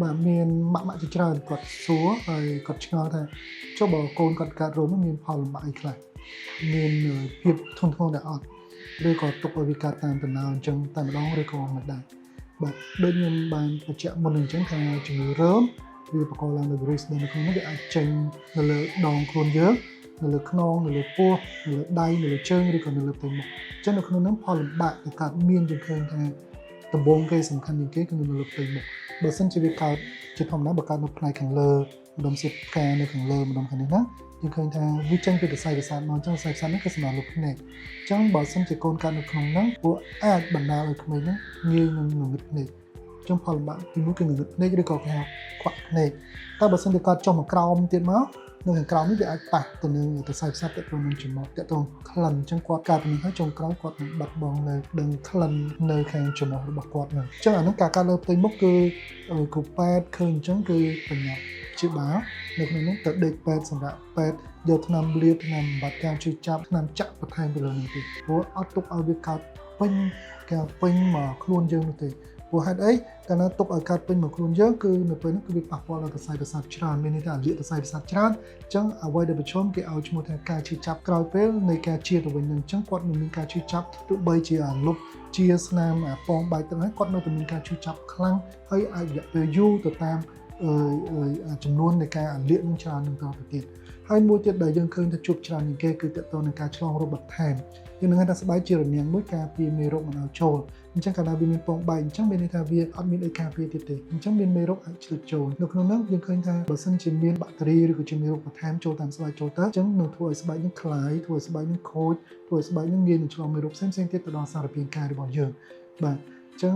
បាទមានម៉ាក់ម៉ាក់ជាច្រើនគាត់សួរហើយគាត់ឆ្ងល់ថាចុះបើកូនគាត់កើតរោមមានផលលំបាកអីខ្លះមានភាពធ្ងន់ធ្ងរដែរអត់ឬក៏ទុកឲ្យវាកើតតាមដំណើរអញ្ចឹងតែម្ដងឬក៏មិនដែរបាទដូចខ្ញុំបានបញ្ជាក់មុននឹងអញ្ចឹងថាជំងឺរើមវាបង្កឡើងដោយវីរុសដែលនៅក្នុងនោះវាអាចចេញនៅលើដងខ្លួនយើងនៅលើខ្នងនៅលើពោះនៅលើដៃនៅលើជើងឬក៏នៅលើផ្ទៃមុខអញ្ចឹងនៅក្នុងនោះផលលំបាកដែលកើតមានយើងឃើញថាដំបូងគេសំខាន់ជាងគេគឺនៅលើផ្ទៃមុខបើសិនជាវាកើតជាធម្មតាបើកើតនៅផ្នែកខាងលើម្ដុំសៀបផ្កានៅខាងលើម្ដុំខាងនេះណាយើងឃើញថាវាចេញពីសរសៃប្រសាទមកអញ្ចឹងសរសៃប្រសាទនេះគឺសម្រាប់លើភ្នែកអញ្ចឹងបើសិនជាកូនកើតនៅក្នុងហ្នឹងពួកអាចបណ្ដាលឲ្យក្មេងហ្នឹងងាយនឹងងងឹតភ្នែកអញ្ចឹងផលលំបាកទីមួយគឺងងឹតភ្នែកឬក៏គេហៅខ្វាក់ភ្នែកតែបើសិនជាកើតចុះមកក្រោមទៀតមកនៅខាងក្រោមនេះវាអាចប៉ះទៅនឹងសរសៃប្រសាទទាក់ទងនឹងច្រមុះទាក់ទងក្លិនអញ្ចឹងគាត់កើតពីនេះហើយចុងក្រោយគាត់នឹងបាត់បង់នៅដឹងក្លិននៅខាងច្រមុះរបស់គាត់ហ្នឹងអញ្ចឹងអាហ្នឹងការកើតលើផ្ទៃមុខគឺគ្រូពេទ្យឃើញអញ្ចឹងគឺបញ្ញាព្យាបាលនៅក្នុងនោះទៅដេកពេទ្យសម្រាប់ពេទ្យយកថ្នាំលាបថ្នាំបំបត្តិការឈឺចាប់ថ្នាំចាក់បន្ថែមពីលើនេះទៀតព្រោះអត់ទុកឲ្យវាកើតពេញការពេញមកខ្លួនយើងនោះទេព្រោះហេតុអីកាលណាទុកឲ្យកើតពេញមកខ្លួនយើងគឺនៅពេលនោះគឺវាប៉ះពាល់ដល់សរសៃប្រសាទច្រើនមានន័យថាលាកសរសៃប្រសាទច្រើនអញ្ចឹងអ្វីដែលប្រឈមគេឲ្យឈ្មោះថាការឈឺចាប់ក្រោយពេលនៃការជាទៅវិញនឹងអញ្ចឹងគាត់នឹងមានការឈឺចាប់ទោះបីជាអាលុបជាស្នាមអាពងបែកទឹកហើយគាត់នៅតែមានការឈឺចាប់ខ្លាំងហើយអាចរយៈពេលយូរទៅតាមអឺចំនួននៃការអាលាកនឹងច្រើននឹងតទៅទៀតហើយមួយទៀតដែលយើងឃើញថាជួបច្រើនជាងគេគឺតកតនឹងការឆ្លងរោគបន្ថែមយើងនឹងថាស្បែកជារនាំងមួយការពារមេរោគមិនឲ្យចូលអញ្ចឹងកាលណាវាមានពងបែកអញ្ចឹងមានន័យថាវាអត់មានអីការពារទៀតទេអញ្ចឹងមានមេរោគអាចឆ្លៀតចូលនៅក្នុងនោះយើងឃើញថាបើសិនជាមានបាក់តេរីឬក៏ជាមេរោគបន្ថែមចូលតាមស្បែកចូលទៅអញ្ចឹងនឹងធ្វើឲ្យស្បែកនឹងក្លាយធ្វើឲ្យស្បែកនឹងខូចធ្វើឲ្យស្បែកនឹងងាយនឹងឆ្លងមេរោគផ្សេងៗទៀតទៅដល់សារពាង្គកាយរបស់យើងបាទអញ្ចឹង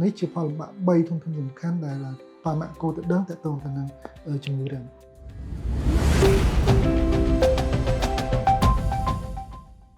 នេះជាផលលំបាក3ធំធំសំខាន់ដែលប៉ាម៉ាក់គួរទៅដឹងតទៅនឹងជំងឺរើម។